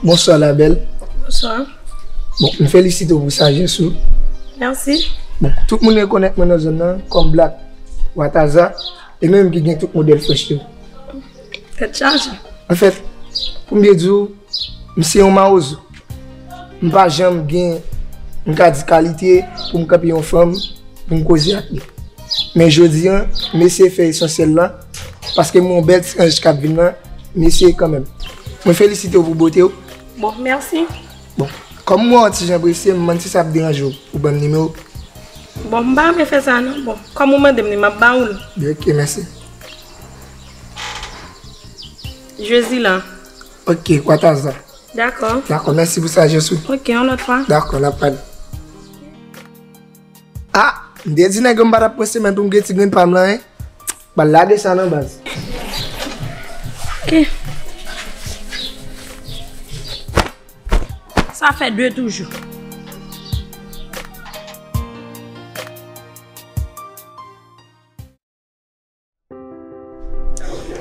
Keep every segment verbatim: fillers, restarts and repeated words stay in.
Bonswa, la belle. Bonswa. Bon, m felisite w pou sajès ou. Mèsi. Bon, tout moun rekonèt mwen nan zòn nan kòm Black Wataza, e menm ki gen tout modèl fresh yo. Tèt chaje. Anfèt, pou m byen di w, m se yon mawozo. M pa janm gen, m ka di, kalite pou m kanpe yon fanm pou m koze ak li. Men jodi a, m eseye fè esansyèl la, paske m wè yon bèl ti anj k ap vin lan, m eseye kanmenm. Mwen felisite w pou bote w. Bon, mèsi. Bon, kòm m wè w ti jan prese, m mande si sa ap deranje w pou ban m nimewo w. Bon, m pa renmen fè sa non. Bon, kòm ou mande m li, m ap ba ou l. Byen, ok, mèsi. Jezi la. Ok, Wataza. Dakò. Dakò, mèsi pou sajès ou. Ok, yon lòt fwa. Dakò, n ap pale. Ah, m te di nèg yo m pa t ap prese, men pou m gen ti grenn pa m lan, hein. Ba lage sa nan baz. Ok. Sa fè de toujou.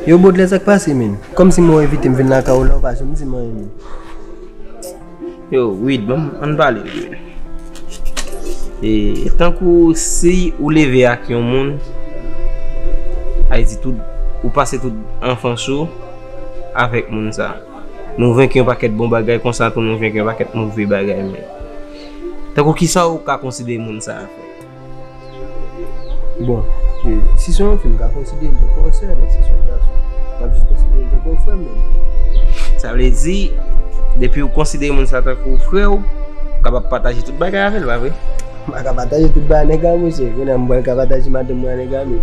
Yo, Baudelaire, sa k pase, menn? Kòmsi mwen envite m vin lakay ou la, ou pa janm di m anyen, menn. Yo, Wid, ban m, ann pale, menn. E, tankou si ou leve ak yon moun, Ayiti, tout, ou pase tout anfans ou avèk moun sa. Nou venki yon pakèt bon bagay, konsa tou nou venki yon pakèt move bagay, menn. Tankou kisa ou ka konsidere moun sa a, frè? Bon, e, si se yon fi, m ka konsidere l tankou yon sè, men si se yon gason, m ap jis konsidere l tankou yon frè m menm. Sa vle di, depi ou konsidere moun sa tankou frè w, ou kapab pataje tout bagay avè l, pa vre? M pa ka pataje tout bagay nèg la, monchè. Kounye a, m pral ka pataje madanm mwen a nèg la, men.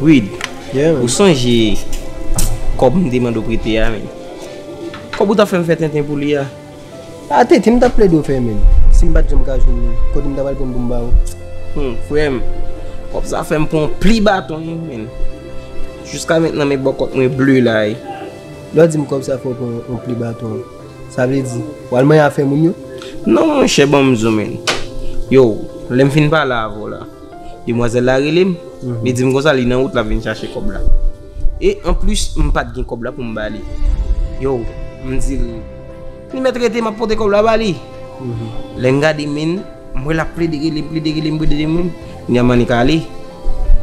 Wid, yeah, ou sonje kòb m te mande w prete a, men? Kòb ou t ap fè m fè tenten pou li a. A tenten m t ap plede w fè, menn. Si m pa t janm ka jwenn li, kote m ta pral pran l pou m ba w? Hmm, frè m, kòb sa fè m pran yon pli baton, wi, menn. Jiska mentnan, men bòkòt mwen ble la, wi. Lè w di m kòb sa fè w pran yon pli baton, sa vle di, w al manyen afè moun yo? Non, monchè, ban m di w, menn. Yo, lè m fin pale avè w la, demwazèl la rele m, li di m konsa li nan wout, l ap vin chache kòb la. E anplis, m pa t gen kòb la pou m ba li. Yo, m di l, li mèt rete, m ap pote kòb la ba li. Lè m gade, menn, m wè l ap plede rele m, plede rele m, plede rele m. Kounye a m annik ale.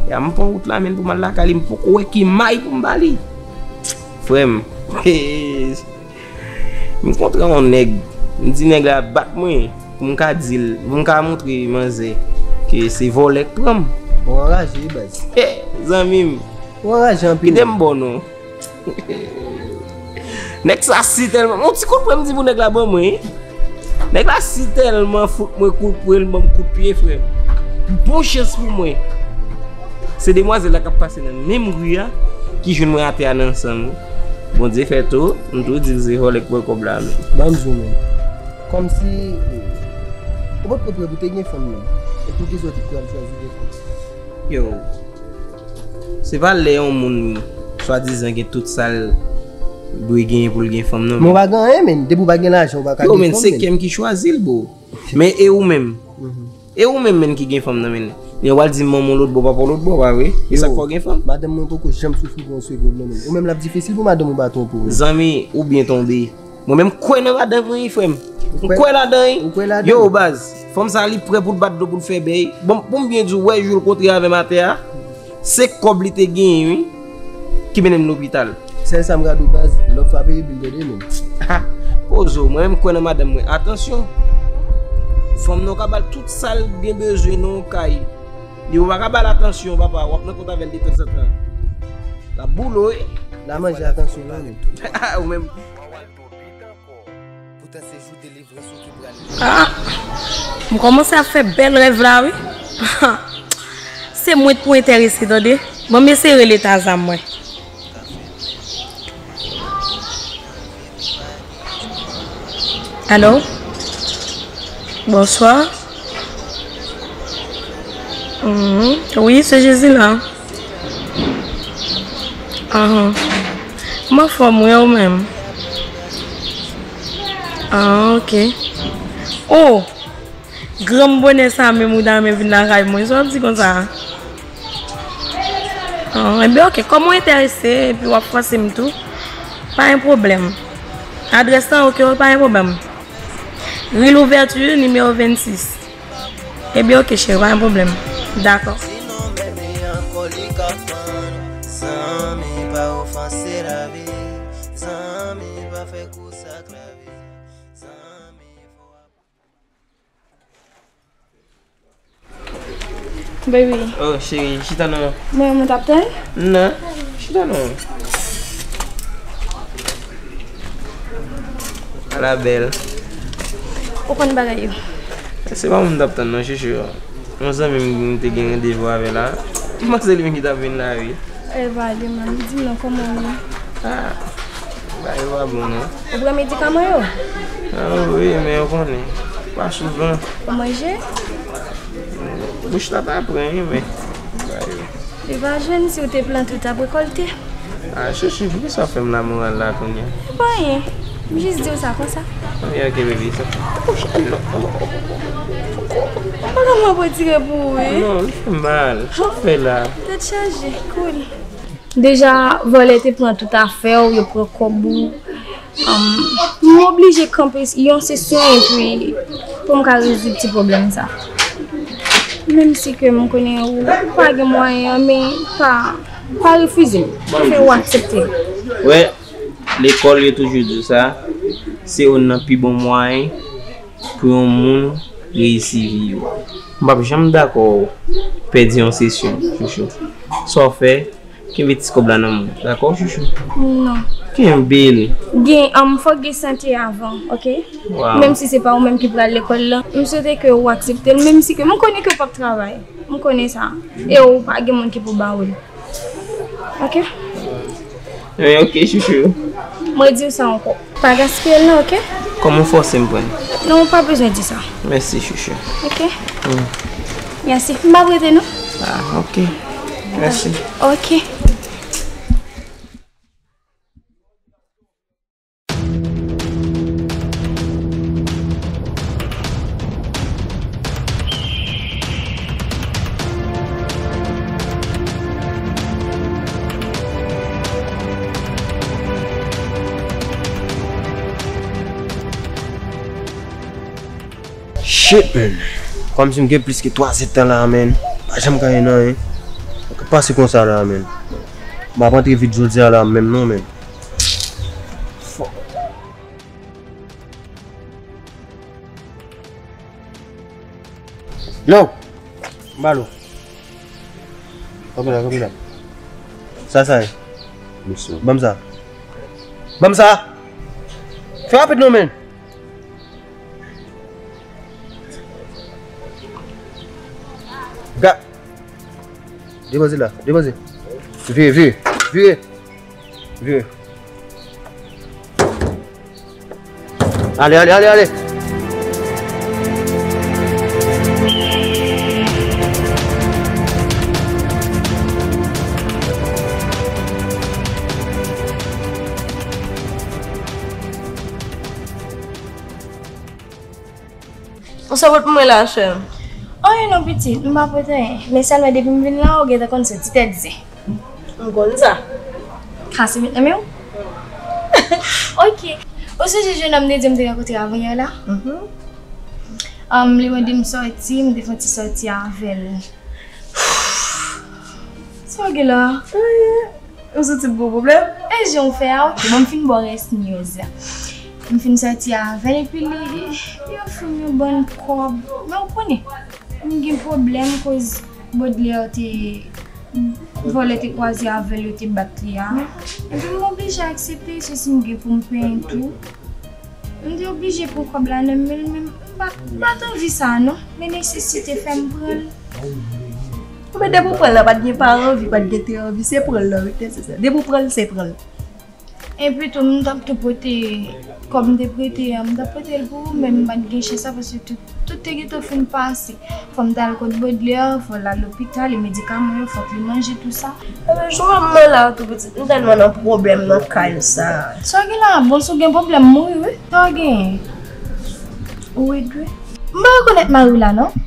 E a m pran wout la, menn, pou m al lakay li, m poko wè ki may pou m ba li. Frè m, m kontre yon nèg, m di nèg la bat mwen, pou m ka di l, pou m ka montre manzè ke se vòlè k pran m. Ou anraje, wi, baz. He, zanmi m. Ou anraje anpil. Kite m ba w non. Nèg sa si tèlman, yon ti kout pwen m di pou nèg la ban mwen, wi. Nèg la si tèlman fout mwen kout pwen, l ban m kout pye, frè m. Bon chans pou mwen, se demwazèl la k ap pase nan menm ri a ki jwenn mwen atè a nan san m, wi. Bondye fè tou, m tou di l se vòlè k pran kòb la, men. Ban m di w, men. Kòmsi, eh, ou potko prè pou te gen fanm nan. Epi w te sòti pral chwazi gen fanm. Yo, se pa lè yon moun swadizan gen tout sa l dwe genyen pou l gen fanm, non, men. Men w pa gen anyen, men. Depi w pa gen lajan, w pa ka gen fanm, men. Yo, men, se kè m ki chwazi l, bro. Men e ou menm? E ou menm, menn, ki gen fanm nan, menn? Yo, w al di manman w lòt bò, papa w lòt bò, pa vre? E sa k fè w gen fanm? Madanm mwen poko janm soufri pou yon segonn, non, menn. Ou menm, l ap difisil pou madanm ou ba twonpe w, menn. Zanmi, ou byen tonbe. Mwen menm, m kwè nan madanm mwen, wi, frè m. M kwè ladan, wi. Ou kwè ladan? Yo, baz, fanm sa, li prè pou l bat dlo, pou l fè bèy. Bon, pou m byen di w, wè, jou l kontre avè m atè a, se kòb li te genyen, wi, ki mennen m lopital. Sèl sa m ka di w, baz, lòt fwa peye bil, tande, menn. Poze w, mwen menm, m kwè nan madanm mwen. Atansyon. Fanm nan, w ka ba l tout sa l gen bezwen nan yon kay. Li, ou pa ka ba l atansyon, papa, w ap nan kont avè l detanzantan. L ap boule w, wi. L a manje atansyon, non, menn. Ou menm. Ah, m kòmanse ap fè bèl rèv la, wi. Se mwen k pou enterese, tande. Ban m eseye rele Taza mwen. Alo? Bonswa. Mhm. Wi, se Jezi la. Ahan. M anfòm, wi, ou menm? Ah, ok. Oh! Granm bonè sa menm ou ta renmen vin lakay mwen, sa w ap di konsa? Ah, ebyen, ok. Kòm ou enterese epi w ap fòse m tou, pa gen pwoblèm. Adrès lan, ok, pa gen pwoblèm. Ri Louvèti, nimewo vennsis. Ebyen, ok, cheri, pa gen pwoblèm. Dakò. Sinon, men li ankò li ka fann ou. Zanmi, pa ofanse lavi. Zanmi, pa fè kou sa k lavi. Zanmi, fò w ap- Baby. Oh, cheri, chita non. Mwen, mwen t ap tann? Non, chita non. Ala bèl. Ou konn bagay yo. Se pa mwen m t ap tann non, chouchou. Yon zanmi m m te gen randevou avè la. M panse li menm ki t ap vin la, wi. E pa de menm, di m non, kòman w ye? Ah, bagay yo pa bon non. Ou pran medikaman yo? Ah, wi, men ou konnen. Pa souvan. Ou manje? Bouch la pa pran, wi, men. Bagay yo. Li pa jwenn, si w te plante, w t ap rekòlte. Ah, chouchou, poukisa w fè m lamoral la kounye a? E pa anyen. M jis di w sa konsa. Ok, ok, baby, sa. Ou pa ka mwen retire pou ou, wi. Non, li fè mal. Sa w fè la? Tèt chaje, cool. Deja, vòlè te pran tout afè w, yo pran kòb ou. Um, m oblije kanpe yon sesyon epi pou m ka rezoud ti pwoblèm sa. Menm si ke m konnen ou pa gen mwayen an, men pa, pa refize m. Fè w aksepte. Wè, lekòl yo toujou di w sa, se youn nan pi bon mwayen pou yon moun reyisi vi yo. M p ap janm dakò pèdi yon sesyon, chouchou. Sa w fè, kenbe ti kòb la nan men w, dakò, chouchou? Non. Kenbe l. Gen, um, fòk gen sante avan, ok? Wow. Menm si se pa ou menm ki pral lekòl la, m swete ke ou aksepte l, menm si ke m konnen ke w p ap travay. M konnen sa. E ou pa gen moun ki pou ba ou l. Ok? Wi, ok, chouchou. Mwen di w sa ankò. Pa gaspiye l non, ok? Kòman w fòse m pran l? Non, ou pa bezwen di sa. Mèsi, chouchou. Ok? Mm. Mèsi. M p ap rete non. Ah, ok. Mèsi. Ok. Shit, man. Kòmsi m gen plis ke twa zèdtan la, man. Pa janm ka gen anyen. Ou ka pase konsa la, man. M ap antre vit jodi a la menm non, man. Fuck. Yo! Balo. Kanpe la, kanpe la. Sa, sa ye? Ban m sa. Ban m sa! Fè rapid non, man! Ga-, depoze la, depoze. Vire, vire, vire. Vire. Ale, ale, ale, ale. Ou sa pot pou mwen la, sè m? Anyen non, pitit, m pa pot anyen. Men sèlman depi m vin la, ou gentan konn soti tèt zen. M konn sa. Kase met nan men w? Ok. Ou sonje jennonm Dedye m te rankontre avanyè la? Mhm. Am, li mande m sòti, m te fè yon ti sòti avè l. Sa w gen la? Anyen. Ou soti pou pwoblèm? E jan w fè a, ok. Bon, m fin ba w rès news la. M fin sòti avè l, epi li, li ofri m yon bann kòb. Men w konnen, m gen pwoblèm koz Baudelaire te, vòlè te kwaze avè l, yo te bat li a. Epi m oblije aksepte, se si m gen pou m penyen tou. M te oblije pran kòb la nan men l, men m pa, m pa t anvi sa non. Men nesesite fè m pran l. Men depi w pran l la, pa t gen pa anvi, pa t gen te anvi, se pran l la, wi, tè se sa. Depi w pran l, se pran l. Epi tou, m t ap tou pote, kòb m te prete an, m t ap pote l pou ou, men m pa t gen chans sa, paske tout, tout te gentan fin pase. Fò m t al kot Baudelaire, fò l al lopital, e medikaman yo, fòk li manje, tou sa. Ebyen, jwenn mwen la tou pitit, m tèlman nan pwoblèm nan kay sa. Sa w gen la, bon, si w gen pwoblèm, mouri, wi. Sa w gen? Ou regrè? M pa rekonèt mari w la, non.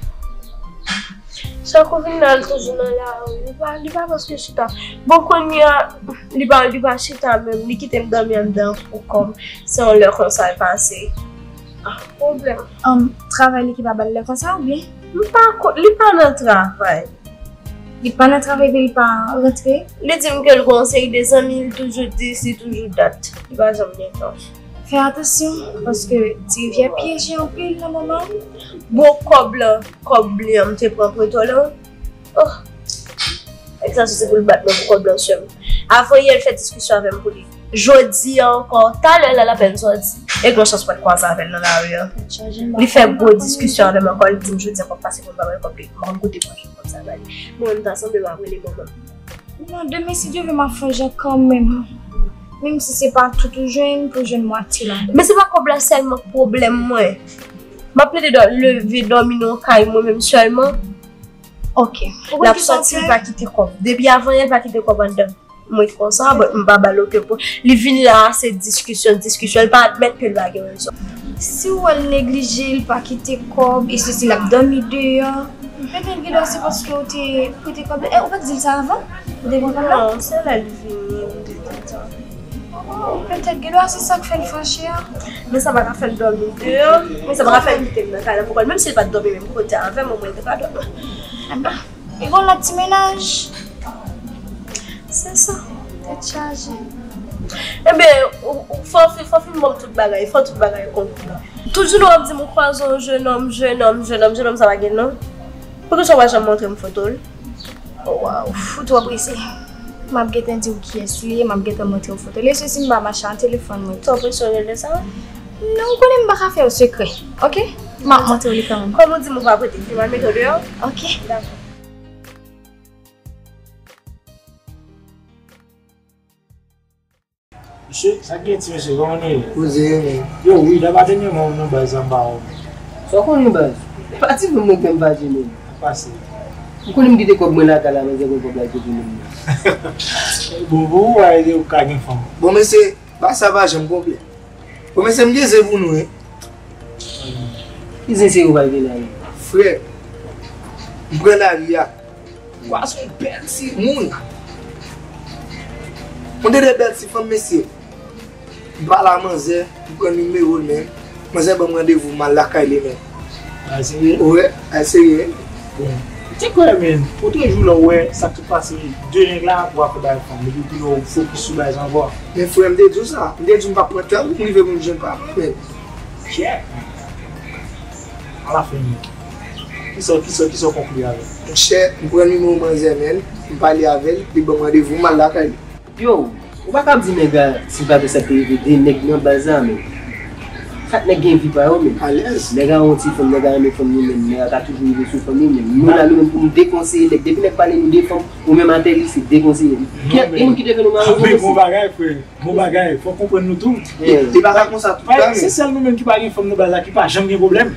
Sa kou vin la, l toujou nan lari. Li pa, li pa prèske chita. Bon, kounye a, li pa, li pa chita menm. Li kite m dòmi anndan pou kò m. Se yon lè konsa l pase. Ah, pwoblèm. Um, travay li ki pa ba l lè konsa, oubyen? M pa ko-, li pa nan travay. Li pa nan travay, epi li pa rantre? Li di m ke l gen yon seri de zanmi, li toujou dis, li toujou dat. Li pa janm gen tan. Fè atansyon, paske Ti Rivyè pyeje anpil nan moman. Bon, kòb lan, kòb li an m te pran prete w lan. Oh. Nèg sa sou se pou l bat mwen pou kòb lan, sè m. Avan yè, l fè diskisyon avè m pou li. Jodi a ankò, talè la, l apèn sòti. E gen chans mwen kwaze avè l nan lari a. Li fè gwo diskisyon avè m ankò, li di m jodi a fòk pase pou m ba l kòb li. M pa konn kote m pran kòb sa ba li. Mwen menm, ta sanble m ap rele manman m. Non, demen, si Dye vle, m ap fè yon jan kanmenm. Menm si se pa tout ou jwenn, pou jwenn mwatye ladan. Men se pa kòb la sèlman k pwoblèm mwen. M ap plede dò-, leve dòmi nan yon kay mwen menm sèlman. Ok. L ap sòti, li pa kite kòb. Depi avan yè, li pa kite kòb anndan. M ret konsa, but m pa ba l okenn pwoblèm. Li vin la, se diskisyon, diskisyon. Li pa admèt ke l pa gen rezon. Si w wè l neglije, l pa kite kòb, e sesi l ap dòmi deyò, petèt gen dwa se paske w te prete kòb la. E, ou pa t di l sa avan? Ou te pran kòb la? Non, se lè l vini, m te di l sa. Oh, petèt gen dwa se sa k fè l fache a. Men sa pa ka fè l dòmi deyò. Men sa pa ka fè l kite m nan kay la pou kòl. Menm si l pa t dòmi menm kote avè m, omwen l te ka dòmi. Ebyen, li gon lòt ti mennaj. Se sa, tèt chaje. Ebyen, ou, ou, fò, fò, fò fin ban m tout bagay, fò tout bagay konnen. Tout jounen w ap di m ou kwaze yon jenòm, jenòm, jenòm, jenòm sa pa gen non. Poukisa w pa janm montre m foto l? Oh, waw, ou twò prese. M ap gentan di w kiyès li ye, m ap gentan montre w foto l. E sesi m pa mache ak telefòn mwen. Twò prese w rele sa? Non, ou konnen m pa ka fè yo sekrè, ok? M ap montre w li kanmenm. Kòm ou di m ou pa prete fi m, al mete w deyò. Ok. Dakò. Mesye, sa k gen ti mesye, kòman nou ye? Poze, men. Yo, wi, daba dènyèman ou nan baz la, m pa wè w. Sa w konnen baz? E pa ti moun mwen pè m pa di men. Sa k pase? Ou konnen m kite kòb mwen lakay la, manzè pran kòb la kite menm nan. Bon, bon, ou a ede ou ka gen fanm. Bon, mesye, baz sa pa janm konplè. Bon, mesye, m gen zen pou nou, wi. Ki zen se ou pral gen la, wi? Frè, m pran lari a. Kwa se yon bèl ti moun. Yon de bèl ti fanm, mesye. M pale a manzè, m pran nimewo l, men manzè ban m randevou, m al lakay li, men. A, serye? Wi, a, serye. Bon. Te kwè, men, otrejou lè w wè sa k sot pase de nèg la, w ap fè bagay fanm. Epi pi lè w fokis sou bagay sa ankò. Men frè, m te di w sa. M te di w m p ap pran tan pou m rive pou m jwenn pa mwen, men. Kèt. Alafen, men. Kisa, kisa, kisa w konkli avè l? Monchè, m pran nimewo manzè, men. M pale avè l, li ban m randevou, m al lakay li. Yo, ou pa kab di nèg la, si l pa te sa k te rive de nèg nan baz la, men. Chak nèg gen vi pa yo, men. Alèz. Nèg la yon ti fanm, nèg la renmen fanm li, men. Nèg la ka toujou rive sou fanm li, men. Nou la, nou menm pou nou dekonseye nèg. Depi nèg pale nou de fanm, ou menm atè li, se dekonseye. Gen moun ki te vin nou mare. Bon bagay, frè. Bon bagay. Fò w konprann nou tou. Li pa ka konsa tout tan, men. Se sèl nou menm ki pa gen fanm nan baz la, ki pa janm gen pwoblèm.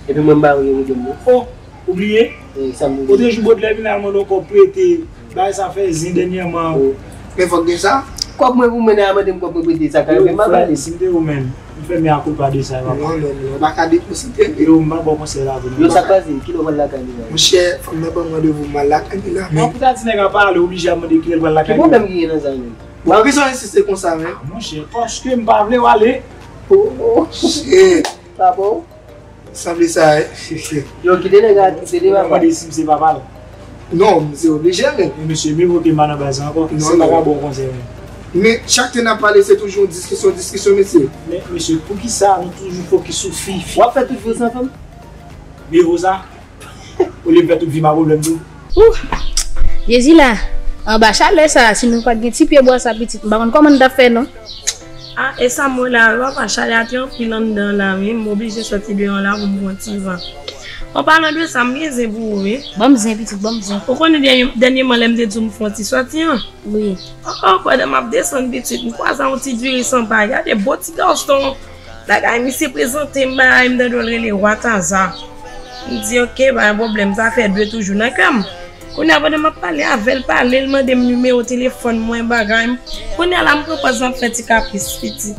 Epi mwen, m pa janm gen pwoblèm, non. Oh. Ou bliye? Wi, sa m bliye. Otrejou Baudelaire vin al mande w kòb prete, bagay sa fè zen dènyèman. Wi. Men fòk gen sa. Kòb mwen pou mwen, nèg la mande m kòb mwen prete, sa ka rive m pa ba li. Si m te ou menm, m fè mea culpa de sa, papa. Non, non, non, ou pa ka deposite. Yo, m pa ba w konsèy la, vre. Yo, sa k pase? Kilè w pral lakay li la? Monchè, fanm nan ban m randevou, m al lakay li la, men. Bon, pou ta di nèg la pa ale, oblije ap mande kilè l pral lakay li. Ki pwoblèm ki gen nan sa menm? Bon, poukisa w ensiste konsa, men? Ah, monchè, paske m pa vle w ale. Oh, oh. Shit. Pa bon? Sanble sa, wi. Yo, kite nèg la, kite li, papa. Mande si m se papa l. Non, m se oblije, men. E mesye, m evoke m pa nan baz la ankò. Non, non. Se m pa ka ba w konsèy, men. Men, chak te n ap pale, se toujou yon diskisyon, diskisyon, mesye. Men, mesye, poukisa nou toujou fokis sou fi, fi? W ap fè tout vi w san fanm? Men e vo sa. Olye m fè tout vi m a pwoblèm tou. Ouh! Jezi la, anba chalè sa, si nou pa t gen ti pye bwa sa pitit, m pa konn kòman n t ap fè non. Ah, e sa m wè la, papa, chalè a te anpil anndan la, wi. M oblije sòti deyò la pou m pran ti van. An palan de sa, m gen zen pou ou, wi. Ban m zen, pitit, ban m zen. Ou konnen dènye, dènyèman, lè m te di w m fè yon ti sòti an? Wi. Oh, oh, pandan m ap desann, pitit, m kwaze yon ti diri san pay. Gade, bon ti gason. Bagay, misye prezante m, bagay, m tande l rele Wataza. M di, "Ok, pa gen pwoblèm, sa fè de toujou nan kè m." Kounye a, pandan m ap pale avè l, pale, l mande m nimewo telefòn mwen, bagay. Kounye a la, m pran pòz m ap fè ti kapris, pitit.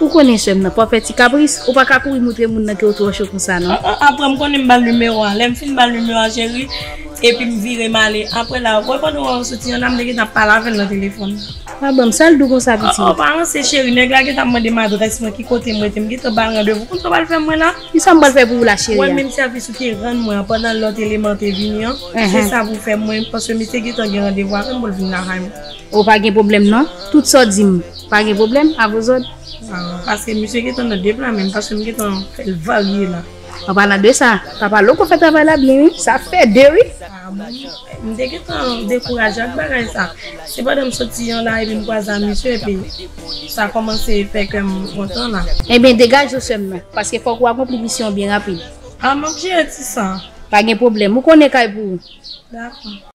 Ou konnen sè m nan, pa fè ti kapris, ou pa ka kouri moutre moun nan ke w twò cho konsa, non. An, an, apre m konnen m ba l nimewo a. Lè m fin ba l nimewo a, cheri, epi m vire m ale. Apre la, ou wè pandan w soti an la, m te gentan ap pale avè l nan telefòn. Pa ban m, sa l di w konsa, pitit? Oh, oh, pa ranse, cheri, nèg la gentan ap mande m adrès mwen, ki kote m rete, m gentan ba l randevou. Konn sa w pral fè mwen la? Kisa m pral fè pou ou la, cheri? Mwen menm sèvis ou te rann mwen an, pandan lòt eleman te vini an, se sa pou fè mwen, paske misye gentan gen randevou avè m pou l vin lakay mwen. O, pa gen pwoblèm non. Tout sa w di m, pa gen pwoblèm, avè w zòt. Ah, paske misye gentan nan de pla menm, paske m gentan fè l varye la. An palan de sa, papa Loko fè travay la byen, wi. Sa fè de, wi. Ah, bon, m te gentan dekouraje ak bagay sa. Se pandan m soti an la, epi m kwaze a misye, epi sa kòmanse fè kè m kontan la. Ebyen, degaje w sè m nan, paske fòk ou akonpli misyon w byen rapid. Ah, m ap jere ti sa. Pa gen pwoblèm, ou konnen kay pou ou. Dakò.